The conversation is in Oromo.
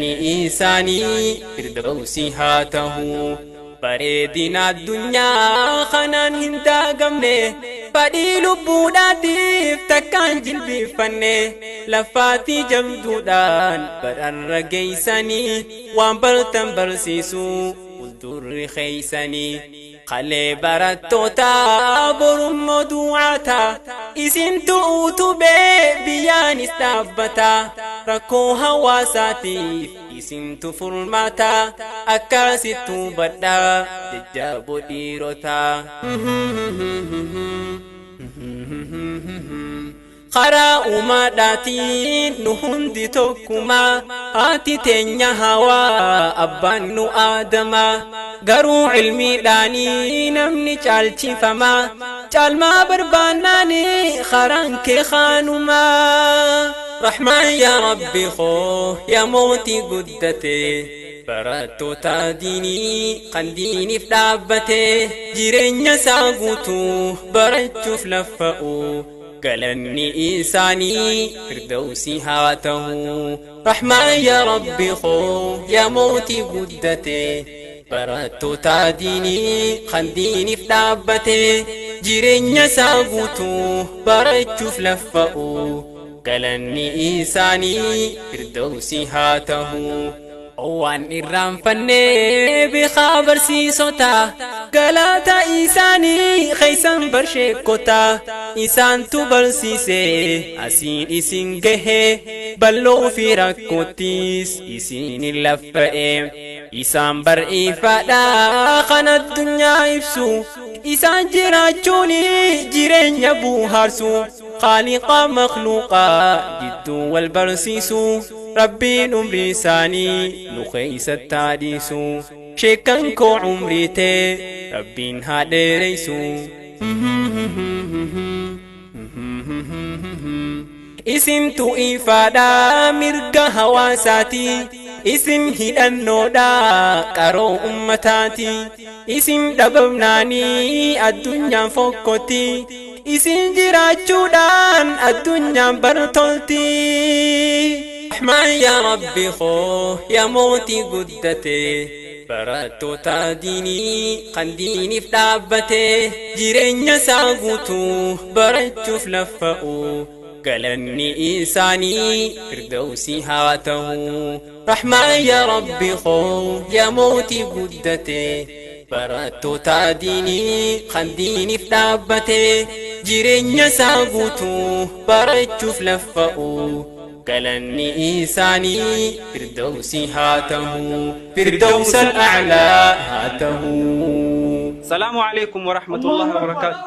Galanni isaanii firdawsi haa ta'u. Bareedina addunyaa kanaan hin daagamne, fadhii lubbuudhaatiif takkaan jilbiiffanne. Lafaatii jabduudhaan badharra geeysanii, waan bartan barsiisuu fuuldurri keeysanii. Kalee barattoota, borummoo du'aata, isintu utubee biyyaanis dhaabbata. Rakkoo hawaasaatiif isintu furmaata, akkasittu hubadhaa jajjaaboo dhiirotaa. Karaa uumaadhaatiin nu hundi tokkuma, haati teenya Hawaa, abbaan nu Aadama. Garuu ilmiidhaanii namni caalchifama, caalmaa barbaannaanii karaan kee kaanuma. Rahmaan yaa Rabbi koo, yaa mootii guddate, barattoota diinii kan diiniif dhaabbate, jireenya isaa guutuu barachuuf laffa'u, galanni isaanii firdawsi haa ta'u. Rahmaan yaa Rabbi koo, yaa mootii guddate, barattoota diinii kan diiniif dhaabbate, jireenya isaa guutuu barachuuf laffa'u, galanni isaanii firdawsi haa ta'u. Waan irraanfannee beekaa barsiisota, galata isaanii keeysan barsheekota. Isaantu barsiise asiin isin gahe, balloo fi rakkoottis isin hin laffa'e. Isaan bar'iifaadha kan addunyaa ibsu, isaan jiraachuun jireenya buuharsu. Khaaliqa makhluuqaa jidduu wal barsiisu, Rabbiin umrii isaanii nu keeysatti haa dhiisu. Sheekkan koo umrii tee Rabbiin haa dheereysu. Isintu ifaadha mirga hawaasaati, isin hidhannoodha qaroo ummataati. Isin dhabamnaanii addunyaan fokkotti, isin jiraachuudhaan addunyaan bartolti. Rahmaan yaa Rabbi koo, yaa mootii guddate, barattoota diinii kan diiniif dhaabbate, jireenya isaa guutuu barachuuf laffa'u, galanni isaanii firdawsi haa ta'u. Rahmaan yaa Rabbi koo, yaa mootii guddate, barattoota diinii kan diiniif dhaabbate, jireenya isaa guutuu barachuuf laffa'u, galanni isaanii firdawsi haa ta'u, firdawsa al'aalaa haa ta'u. Salaamu alaikum wa rahmatullahi wa barakatuh.